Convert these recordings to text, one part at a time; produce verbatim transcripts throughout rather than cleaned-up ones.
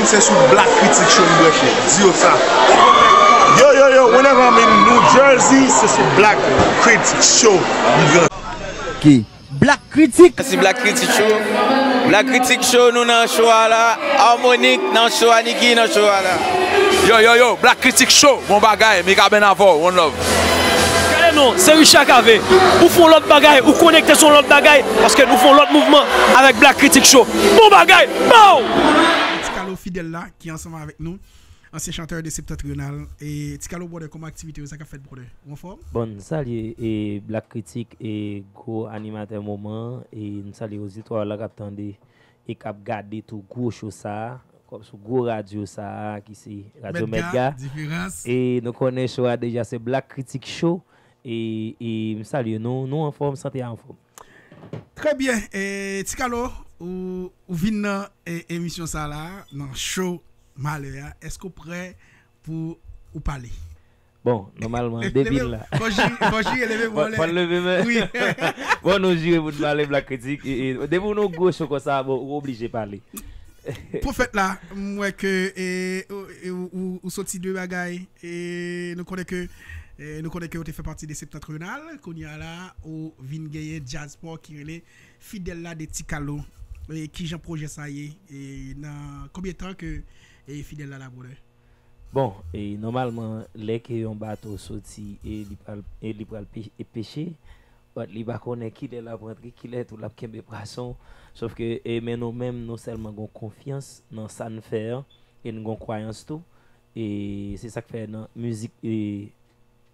Se sou Black Critic Show m branche. Di yo sa. Yo, yo, yo, whenever I'm in New Jersey, se sou Black Critic Show m branche. Ki Black Critic. Si Black Critic Show. Black Critic Show, nou nan show a la. Harmonic nan show a, Nicky nan show a la. Yo, yo, yo, Black Critic Show, bon bagay, Mikaben avè w, one love. Gade non, se Richard Cavé. Ou fè yon lòt bagay, ou konekte sou yon lòt bagay, paske nou fè yon lòt mouvman avèk Black Critic Show. Bon bagay, pow! Ti Kalo Fidèl la, ki ansanm avèk nou, ansyen chantè de Septentrional. E Ti Kalo, brother, kòman aktivite yo, sa k ap fèt, brother? Ou anfòm? Bon, n salye e Black Critic e gwo animatè moman an, e n salye oditwa la k ap tande e k ap gade tou gwo show sa a, kòm sou gwo radyo sa a ki se Radyo Mèt Ga. E nou konnen show a deja se Black Critic Show. E, e m salye nou, nou anfòm, sante a anfòm. Trè byen. E, Ti Kalo, ou, ou vin nan e, emisyon sa la, nan show malè a. Èske w prè pou ou pale? Bon, nòmalman, depi l la. Fò jire, fò jire, leve men w anlè. Fò l leve men. Wi. Bon, nou jire pou n pale Black Critic. E, e, depi w nan gwo show konsa, bon, ou oblije pale. Pwofèt la, m wè ke e, ou, e, ou, ou, ou soti de bagay. E nou konnen ke e, nou konnen ke ou te fè pati de Septentrional. Kounye a la, ou vin genyen djaz pa w ki rele Fidèl la de Ti Kalo. E kijan pwojè sa ye? E nan konbyen tan ke e, Fidèl la la, brother? Bon, e nòmalman, lè ke yon bato soti e li pral, e li pral pe- e peche, but li pa konnen kilè l ap rantre, kilè tou l ap kenbe pwason. Sòf ke, e, men nou menm, nou sèlman gon konfyans nan sa n fè an, e n gon kwayans tou. E se sa k fè nan mizik, e,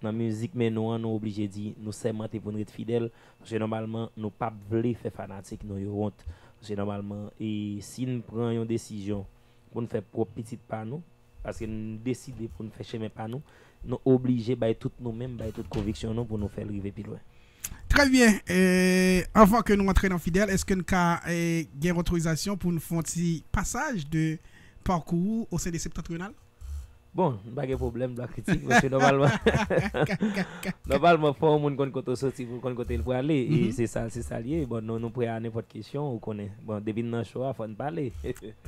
nan mizik men nou an, nou oblije di, nou sèmante pou n ret fidèl. Paske nòmalman, nou p ap vle fè fanatik nou yo wont. Paske nòmalman, e si n pran yon desizyon pou n fè pwòp pitit pa nou, paske n deside pou n fè chemen pa nou, nou oblije bay tout nou menm, bay tout konviksyon nou pou nou fè l rive pi lwen. Trè byen. E, anvan ke nou antre nan Fidèl, èske n ka e, gen otorizasyon pou n fè yon ti pasaj de pakou ou o sen de Septentrional? Bon, m pa gen pwoblèm, Black Critic, paske nòmalman, nòmalman, fò yon moun konn kote w soti pou l konn kote l prale. E se sa, se sa l ye. Bon, nou, nou prè a nenpòt kesyon, ou konnen. Bon, depi n nan show a, fò n pale.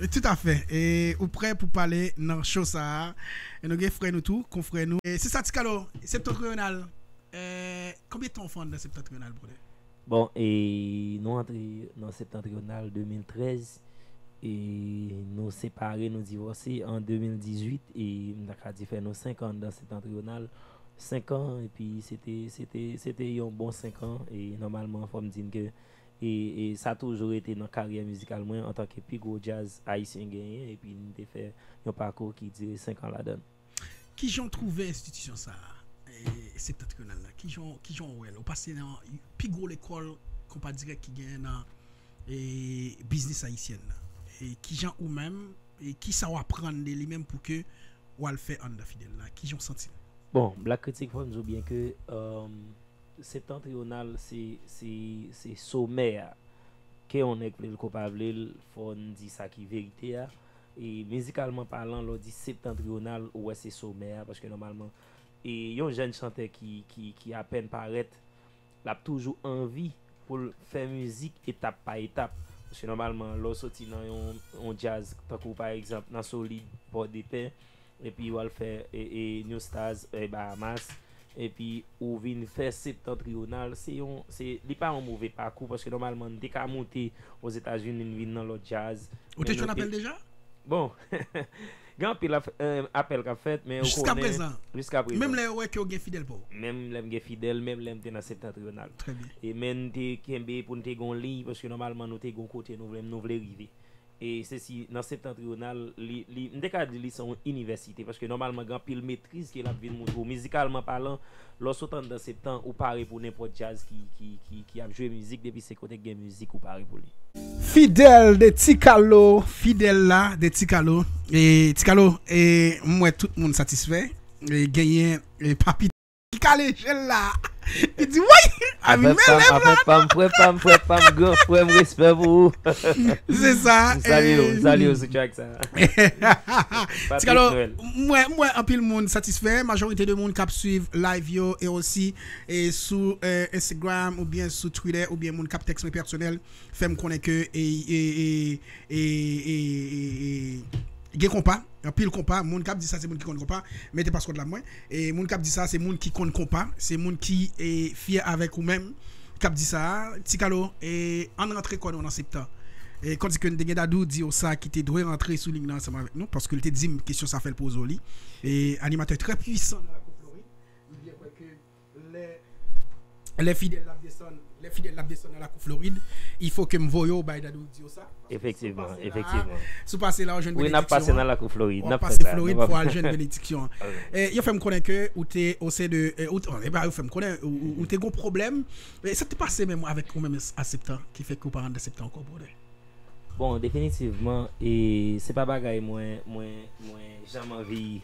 Toutafè. E ou prè pou pale nan show sa a? E nou gen frè nou tou, konfrè nou. E se sa, Ti Kalo, Septentrional. E konbyen tan w fè anndan Septentrional, brother? Bon, e nou antre nan Septentrional de mil trèz, e nou separe, nou divòse an de mil dizuit, e m ta ka di fè nou senk an anndan Septentrional. Senk an, epi se te, se te, se te yon bon senk an, e nòmalman, fò m di n ke e, e sa toujou rete nan karyè mizikal mwen antanke pi gwo djaz ayisyen genyen, epi n te fè yon pakou ki dire senk an ladan l. Kijan w twouve enstitisyon sa a, e, Septentrional la? Kijan, kijan w wè l? Ou pase nan pi gwo lekòl konpa dirèk ki genyen nan e, biznis ayisyèn nan. E kijan ou menm, e kisa w aprann de li menm pou ke w al fè anndan Fidèl la? Kijan w santi l? Bon, Black Critic, fò n di w byen ke, um, Septentrional se, se, se somè a. Ke yon nèg vle l ko pa vle l, fò n di sa ki verite a. E mizikalman palan, lè w di Septentrional, ou wè se somè a, paske nòmalman, e yon jèn chantè ki, ki, ki apèn parèt, l ap toujou anvi pou l fè mizik etap pa etap. Paske nòmalman, lè w soti nan yon, yon djaz, tankou pa egzanp, nan Solid, Pòdepè, epi w al fè e, e, New Stars, e, Bahamas, epi ou vin fè Septentrional, se yon, se, li pa yon move pakou, paske nòmalman, n te ka moute Ozetazini, n vin nan lòt djaz. Ou te jwenn apèl deja? Bon, gen anpil ap- eh, apèl k ap fèt, men ou konnen, jiska prezan, menm lè yo wè ke w gen fidèl pa w? Menm lè m gen fidèl, menm lè m te nan Septentrional. Trè byen. E men n te kenbe pou n te gen yon liy, paske nòmalman nou te gen yon kote nou vle, nou vle rive. E se si nan Septentrional, li, li, m te ka di li se yon inivèsite, paske nòmalman gen anpil metriz ke l ap vin montre w. Mizikalman palan, lè w sot anndan Septan, ou pare pou nenpòt djaz ki, ki, ki, ki ap jwe mizik, depi se kote k gen mizik, ou pare pou li. Fidèl de Ti Kalo, Fidèl la de Ti Kalo. E Ti Kalo, e m wè tout moun satisfè. E genyen e papi ki kale je l la. Li di woy! Ami men lèv la. Afè pa m, frè pa m, frè pa m, gran frè m, respè pou ou. Se sa. M salye w, m salye w sou track sa. Ti Kalo, m wè, m wè anpil moun satisfè, majorite de moun k ap swiv live yo e osi e sou e, Instagram oubyen sou Twitter oubyen moun k ap tèks mwen pèsonèl fè m konnen ke e, e, e, e, e, e, e, Gen konpa, anpil konpa. Moun k ap di sa se moun ki konn konpa. Mete password la mwen. E moun k ap di sa se moun ki konn konpa, se moun ki e, fyè avèk ou menm k ap di sa. Ti Kalo, e ann rantre kò nou nan septan. E kondi ke n te gen Dadou di w sa ki te dwe rantre sou ligne nan ansanm avèk nou, paske l te di m kesyon sa fè l poze w li. E animatè trè pwisan nan lakou Florid. M byen kwè ke lè lè fidèl l ap desann, lè fidèl l ap desann nan lakou Florid, il faut que m voye w bay Dadou di w sa. Efektivman, efektivman. Si w pase la, w jwenn benediksyon an. Wi, n ap pase nan lakou Florid. W ap pase Florid pou al jwenn benediksyon an. E, yo fè m konnen ke ou te, ou se de, e, ou, e ba, yo fè m konnen ou, ou, ou te gon pwoblèm. E, sa te pase menm avèk ou menm a septan ki fè ke ou pa rann nan septan ankò, brother? Bon, definitivman, e se pa bagay mwen, mwen, mwen janm anvi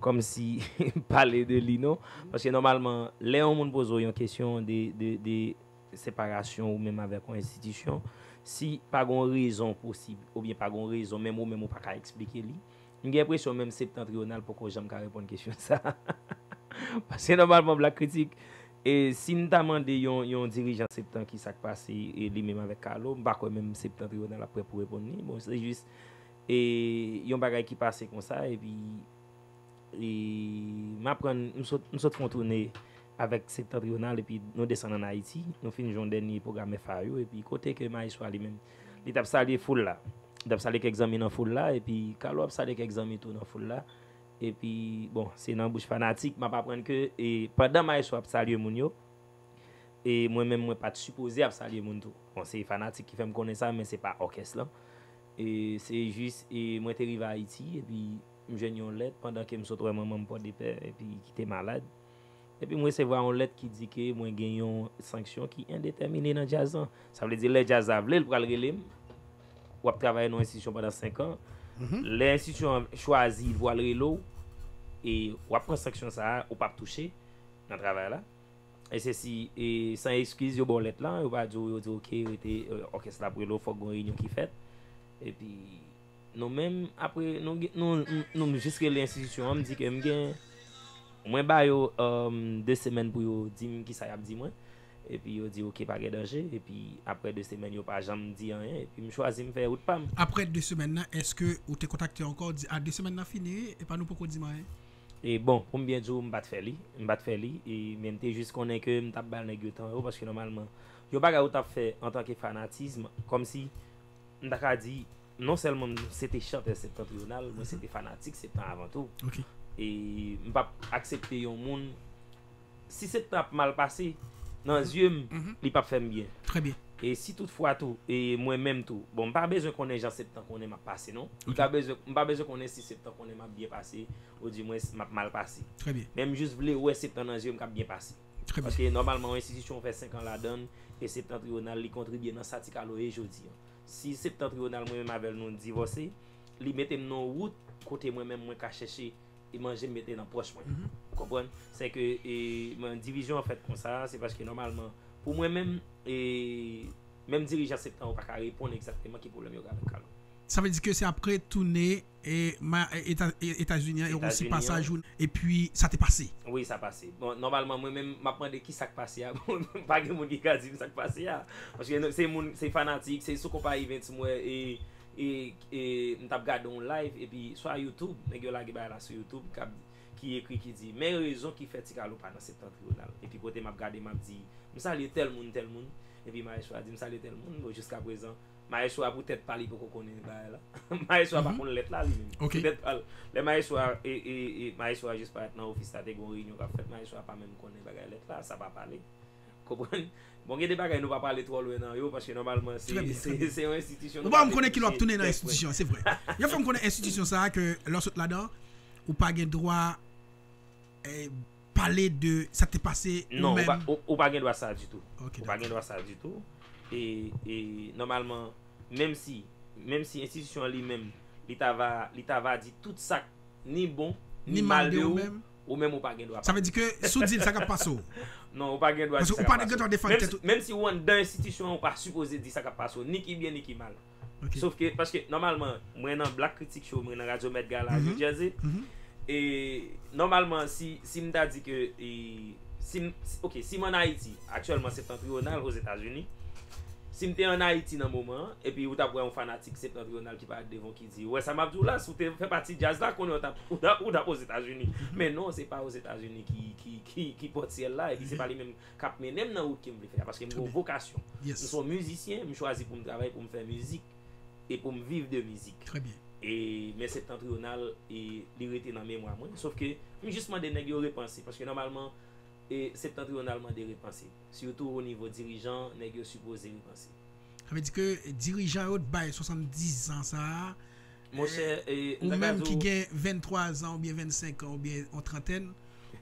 kòmsi pale de li non. Paske nòmalman, lè yon moun poze w yon kesyon de, de, de separasyon ou menm avèk yon enstitisyon, si pa gon rezon posib, oubyen pa gon rezon, menm ou menm ou pa ka eksplike li, m gen enpresyon menm Septentrional poko janm ka reponn kesyon sa. Paske nòmalman, Black Critic, e si m ta mande yon, yon dirijan Septan ki sa k pase, e li menm avèk Kalo, m pa kwè menm Septentrional ap prè pou reponn li. Bon, se jis e yon bagay ki pase konsa, epi e, m aprann, m sot, m sot fè yon toune avèk Septentrional, epi nou desann ann Ayiti, nou fin jwe yon dènye pwogram F A yo, epi kote ke Maestro a li menm, li t ap salye foul la, li t ap salye kèk zanmi nan foul la, epi Kalo ap salye kèk zanmi tou nan foul la, epi, bon, se nan bouch fanatik, m ap aprann ke, e, pandan Maestro ap salye moun yo, e mwen menm, mwen pa t sipoze ap salye moun tou. Bon, se fanatik ki fè m konnen sa, men se pa òkès lan. E se jis, e mwen te rive Ayiti, epi m jwenn yon lèt pandan ke m sot wè manman m Pòdepè, epi ki te malad. Epi m resevwa yon lèt ki di ke mwen gen yon sanksyon ki endetèmine nan djaz lan. Sa vle di lè djaz la vle, l pral rele m. W ap travay nan yon enstitisyon pandan senk an. Lè enstitisyon an chwazi, l pral rele w, e w ap pran sanksyon sa a, ou p ap touche nan travay la. E se si, e san eskiz, yo ba w lèt la, yo pa di w, yo di w, oke, rete, e, òkès la ap rele w, fòk gon reyinyon ki fèt. Epi, nou menm, apre, nou, gen- nou, nou, nou jis rele enstitisyon an, m di ke m gen, mwen ba yo, um, de semèn pou yo di m kisa y ap di mwen. Epi yo di, oke, pa gen danje. Epi, apre de semèn, yo pa janm di anyen. Epi, m chwazi m fè wout pa m. Apre de semèn nan, èske ou te kontakte ankò, di, a, de semèn nan fini, epa nou poko di m anyen? E bon, pou m byen di w, m pa t fè li. M pa t fè li. E, men m te jis konnen ke m t ap ba nèg yo tan yo, paske nòmalman, yon bagay ou t ap fè antanke fanatism, kòmsi, m ta ka di, non sèlman m se te chantè Septentrional, mwen se te fanatik Septan avan tou. E m p ap aksepte yon moun, si Septan ap mal pase, nan zye m, li p ap fè m byen. Trè byen. E si toutfwa tou, e mwen menm tou, bon, m pa bezwen konnen jan Septan konnen m ap pase, non. Li pa bezwen, m pa bezwen konnen si Septan konnen m ap byen pase, odimwens m ap mal pase. Trè byen. Men m jis vle wè Septan nan zye m k ap byen pase. Trè byen. Paske nòmalman, yon enstitisyon ou fè senk an ladan l, e Septentrional, li kontribye nan sa Ti Kalo ye jodi an. Si Septentrional, mwen menm avè l, nou divòse, li mete m nan yon wout kote mwen menm, mwen ka chèche e manje m mete nan pòch mwen. Ou konprann? Sèke, e, men, divizyon an fèt konsa, se paske nòmalman, pou mwen menm, e, menm dirijan Septan yo pa ka reponn egzakteman ki pwoblèm yo gen avèk Kalo. Sa vle di ke se apre toune e ma, e, Eta, e, Etazini an, e yon ti Etazini pasaj an. Ou, epi sa te pase. Wi, sa pase. Bon, nòmalman, mwen menm, m ap mande ki sa k pase a. Bon, pa gen moun ki ka di m sa k pase a. Paske nou, se moun, se fanatik, se sou konpa events, mwen, e, e, e, m t ap gade yon live, epi swa YouTube, nèg yo lage bagay la sou YouTube, k ap, ki ekri, ki di, men rezon ki fè Ti Kalo pa nan Septentrional. Epi kote m ap gade, m ap di, m salye tèl moun, tèl moun. Epi Maestro a di, m salye tèl moun. Bon, jiska prezan, Maestro a poutèt pa li poko konnen bagay la. Maestro a pa konn lèt la li menm. Ok. Poutèt pa l. Lè Maestro a, e, e, e, Maestro a jis parèt nan ofis la, te gen yon reyinyon k ap fèt, Maestro a pa menm konnen bagay lèt la, sa pa pale. Konprann? Bon, gen de bagay nou pa pale twò lwen nan yo, paske nòmalman se, trè byen, se, trè byen. Se yon enstitisyon. Ou nou pa pa m konnen ki lè w ap tounen nan enstitisyon, se vre. Yo fè m konnen enstitisyon sa a ke lè w sot ladan, ou pa gen dwa, eh, pale de sa k te pase ou menm. Non, ou pa, ou, ou pa gen dwa sa ditou. Ok, dakò. Ou pa gen dwa sa ditou. E, e nòmalman, menm si, menm si enstitisyon an li menm, li ta va, li ta va di tout sa k ni bon, ni mal de ou, ou menm ou pa gen dwa pale. Sa vle di ke si w di l, sa k ap pase w. Non, ou pa gen dwa di sa k ap pase w. Paske ou pa gen dwa defann tèt ou. Menm si, menm si ou anndan enstitisyon an, ou pa sipoze di sa k ap pase w, ni ki byen, ni ki mal. Ok. Sof ke, paske, nòmalman, mwen nan Black Critic Show, mwen nan Radyo Met Gala, New Jersey. E, nòmalman, si, si m ta di ke, e, si m, si, ok, si m ann Ayiti, aktyèlman, Septentrional, Ozetazini, Si m te ann Ayiti nan moman an, epi ou t ap wè yon fanatik Septentrional ki parèt devan w ki di, "Ou wè sa m ap di w la, si w te fè pati djaz la, konnen w t ap, ou t ap, ou t ap Ozetazini." Men non, se pa Ozetazini ki, ki, ki, ki pòt syèl la, epi se pa li menm k ap mennen m nan wout ke m vle fè a, paske m gen yon vokasyon. M se yon mizisyen, m chwazi pou m travay, pou m fè mizik, e pou m viv de mizik. E, men Septentrional, e, li rete nan memwa mwen, sòf ke m jis mande nèg yo repanse, paske nòmalman, e, Septentrional mande repanse. Sitou o nivo dirijan, nèg yo sipoze repanse. Sa vle di ke dirijan yo t bay swasanndiz zan sa a, monchè, e, ou menm ki gen venntwa zan oubyen vennsenk an oubyen yon trantèn,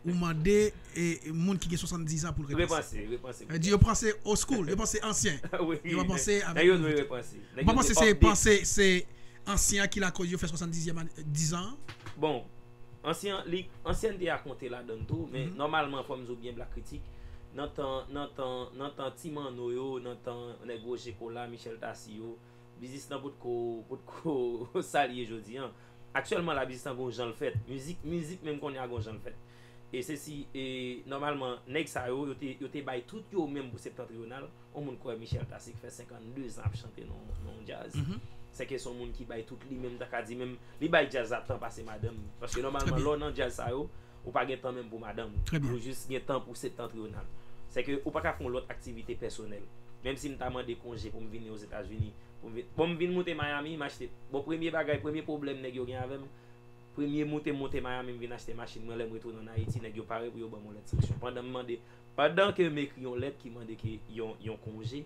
ou mande, e, moun ki gen swasanndiz an pou l repanse. Repanse, repanse. Sa vle di yo panse old school, yo panse ansyen. Yo pa panse avèk nouvote. Ou pa panse se panse se ansyen an ki lakoz yo fè swasanndizyèm ane, diz an? Bon, ansyen, li, ansyènte a konte ladan l tou, men nòmalman, fò m di w byen, Black Critic, nan tan, nan tan, nan tan ti manno yo, nan tan nèg Roger Colas, Michel Tassy yo, biznis lan potko, potko sa l ye jodi an. Aktyèlman la, biznis lan gon jan l fèt. Mizik, mizik menm kounye a gon jan l fèt. E se si, e, nòmalman, nèg sa yo, yo te, yo te bay tout yo menm pou Septentrional. Yon moun kwè Michel Tassy ki fè senkannde zan ap chante nan, nan yon djaz. Sèke se yon moun ki bay tout li menm, ta ka di menm, li bay djaz la tan pase madanm. Paske nòmalman, lè w nan djaz sa yo, ou pa gen tan menm pou madanm ou. Ou jis gen tan pou Septentrional. Sèke ou pa ka fè yon lòt aktivite pèsonèl. Menm si m ta mande konje pou m vini Ozetazini, pou m vin, bon, m vin moute Miami, m achte, bon, premye bagay, premye pwoblèm nèg yo gen avè m, premye moute m moute Miami, m vin achte machin mwen, lè m retounen ann Ayiti, nèg yo pare pou yo ban m yon lèt sanksyon. Pandan m mande, pandan ke m ekri yon lèt ki mande ke yon, yon konje,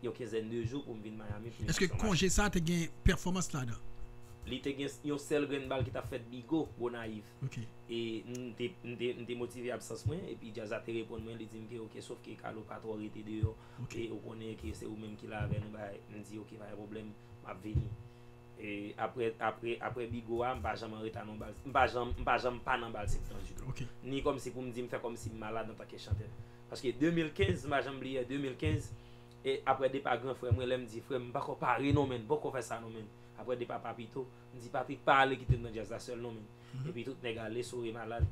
yon kenzèn de jou pou m vin Miami pou m fè yon machin. Èske konje sa a te gen pèfòmans ladan? Li te gen yon sèl grenn bal ki t ap fèt Bigo, Gonayiv. E m te, m te, m te motive absans mwen, epi djaz la te reponn mwen, li di m ke oke, sòf ke Carlo pa twò rete deyò. E ou konnen ke se ou menm ki la avè nou, bay, m di oke, pa gen pwoblèm, m ap vini. E apre, apre, apre Bigo a, m pa janm an reta nan bal. M pa janm, m pa janm pa nan bal Septan ditou. Ni kòmsi pou m di m fè kòmsi m malad antanke chantè. Paske de mil kenz, m pa janm bliye de mil kenz, e apre depa gran frè mwen, lè m di, "Frè m, m pako pare non, menn, m pako fè sa non, menn." Apre depa Papito, m di, "Papito, pa ale kite m nan djaz la sèl non, menn." Epi tout nèg ale, Sore malad.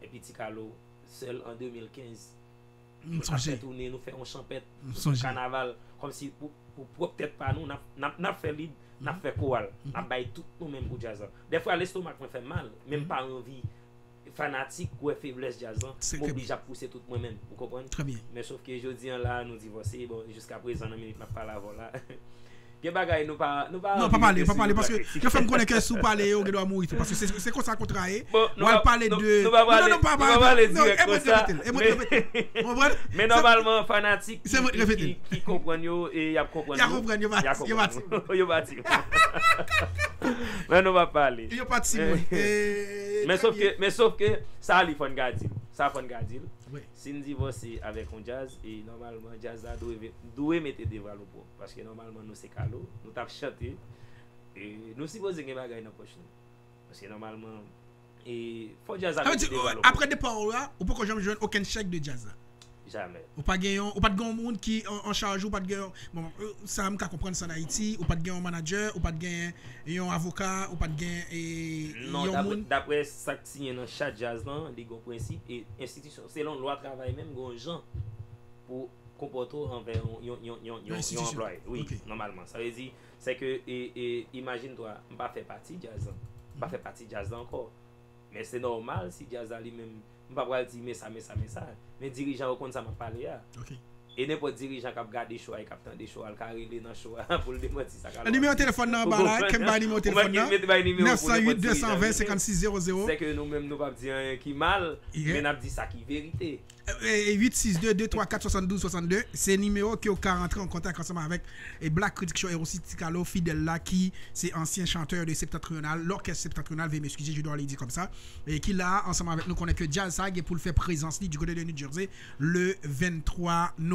Epi Ti Kalo sèl an de mil kenz. Nou t ap fè tounen, nou fè yon chanpèt, kanaval, kòmsi pou, pou pwòp tèt pa nou, n ap, n ap, n ap fè lid, n ap fè koral, n ap bay tout nou menm pou djaz la. Dèfwa, lestomak mwen fè m mal, men m pa anvi fanatik wè feblès djaz lan, m oblije ap pouse tout mwen menm, ou konprann? Men sòf ke jodi an la, nou divòse, bon, jiska prezan, nan minit m ap pale avè w la, gen bagay nou pa, nou pa anvi mete sou yon plat kritik. Non, pa pale, pa pale, paske yo fè m konnen ke si w pale, yo gen dwa mouri tou, paske se, se konsa kontra ye. Bon, w al pale de, non, non, non, pa pale, non, e mwen ki repete l, e mwen ki repete l. Ou konprann? Men nòmalman, fanatik ki, ki, ki konprann yo, e y ap konprann nou. Y ap konprann, yo pa, yo pa ti. Yo pa ti. Men nou pa pale. Yo pa ti, mwen. Men sòf ke, men sòf ke, sa li fò n ka di l. Sa fò n ka di l. Si n divòse avèk yon djaz, e nòmalman, djaz la dwe, dwe mete devan l opwòp. Paske nòmalman, nou se Kalo, nou t ap chante, e nou sipoze gen bagay nan pòch nou. Paske nòmalman, e fò djaz la mete devan l opwòp. Sa vle di, apre depa w la, ou poko janm jwenn okenn chèk de djaz la? Jamè. Ou pa gen yon, ou pa t gen yon moun ki an, an chaj ou, ou pa t gen yon, bon, euh, sa m ka konprann sa an Ayiti, ou pa t gen yon manadjè, ou pa t gen yon avoka, ou pa t gen, e, yon moun. Non, daprè, daprè sa k siyen nan chat djaz lan, li gen yon prensip, e enstitisyon, selon lwa travay menm, gen yon jan pou konpòte w anvè yon, yon, yon, yon, yon, yon anplwaye. Wi, nòmalman. Sa vle di, se ke, e, e, imajine twa, m pa fè pati djaz lan. M pa fè pati djaz lan ankò. Men se nòmal si djaz la li menm, m pa pral di men sa, men sa, men sa. Men dirijan yo konn sa m ap pale a. E nenpòt dirijan k ap gade show a e k ap tande show a, l ka rele nan show a pou l demanti sa k ap. Nimewo telefòn nan anba la, ke m bay nimewo telefòn nan. Nèf san uit, de san ven, senkannsis zewo zewo. Se ke nou menm nou p ap di anyen ki mal, men n ap di sa ki verite. E, e, uit sis de, de twa kat, swasanndouz swasannde, se nimewo ke w ka rantre an kontak ansanm avèk, e, Black Critic Show e osi Ti Kalo Fidèl la, ki se ansyen chantè de Septentrional, lòkès Septentrional, veuillez m'excuser, je dois le dire comme ça, e ki la ansanm avèk nou. Konnen ke djaz sa gen pou l fè prezans li du côté de New Jersey le venntwa novanm.